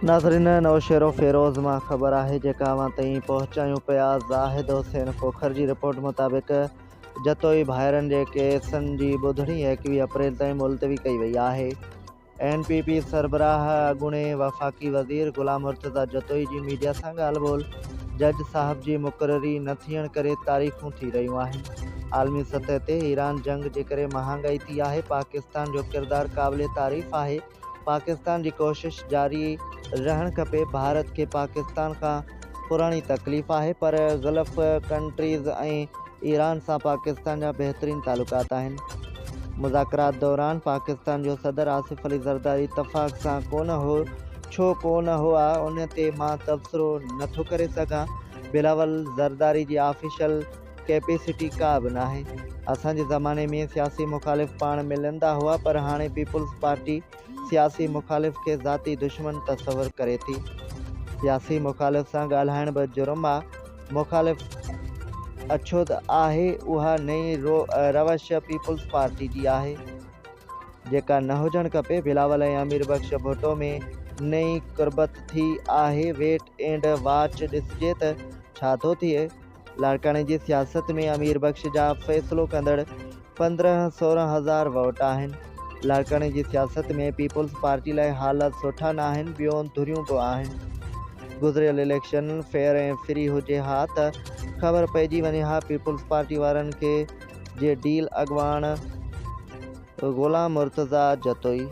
ناظرين نوشهروفيروز مان خبر آهي جيڪا اوهان تائين پهچايون پيا زاهد حسين کوکر جي رپورٽ مطابق جتوئي ڀائرن جي ڪيسن جي ٻڌڻي 21 اپريل تائين ملتوي ڪئي وئي آهي اين پي پي سربراهه اڳوڻي وفاقي وزير غلام مرتضيٰ جتوئي جي ميڊيا سان ڳالهه ٻولهه جج صاحب جي مقرري نه ٿيڻ ڪري تاريخون ٿي رهيون آهن عالمي سطح تي ايران جنگ جي ڪري مهانگائي ٿي آهي پاڪستان جو ڪردار قابل تعريف آهي پاڪستان جي ڪوشش جاري رهڻ کپي، ڀارت کي پاڪستان کان پراڻي تڪليف آهي پر گلف ڪنٽريز ۽ ايران سان پاڪستان جا بهترين تعلقات آهن. مذاڪرات دوران پاڪستان جو صدر آصف علي زرداري اتفاق سان ڪونه هو، ڇو ڪونه هئا ان تي مان تبصرو نٿو ڪري سگهان، بلاول زرداري جي آفيشل ڪيپيسٽي ڪا به ناهي. اسان جي زماني ۾ سياسي مخالف پاڻ ملندا هئا پر هاڻي پيپلز پارٽي سياسي مخالف کي ذاتي دشمن تصور ڪري ٿي. سياسي مخالف سان ڳالهائڻ به جرم آ. مخالف اڇوت آهي اها نئين روش پيپلز پارٽي جي آهي جيڪا نه هجڻ کپي. بلاول ۽ امير بخش ڀٽو ۾ نئين قربت ٿي آهي ويٽ اينڊ واچ ڏسجي ته ڇا ٿو ٿئي. لاڙڪاڻي جي سياست ۾ امير بخش جا فيصلو ڪندڙ 15 16 هزار ووٽ آهن. لاڙڪاڻي جي سياست ۾ پيپلز پارٽي لاء حالات سٺا ناهن ٻيون ڌريون به آهن. گذريل اليڪشن فيئر ۽ فري هجي ها ته خبر پئجي وڃي ها پيپلز پارٽي وارن کي جي ڊيل اڳواڻ غلام مرتضيٰ جتوئي.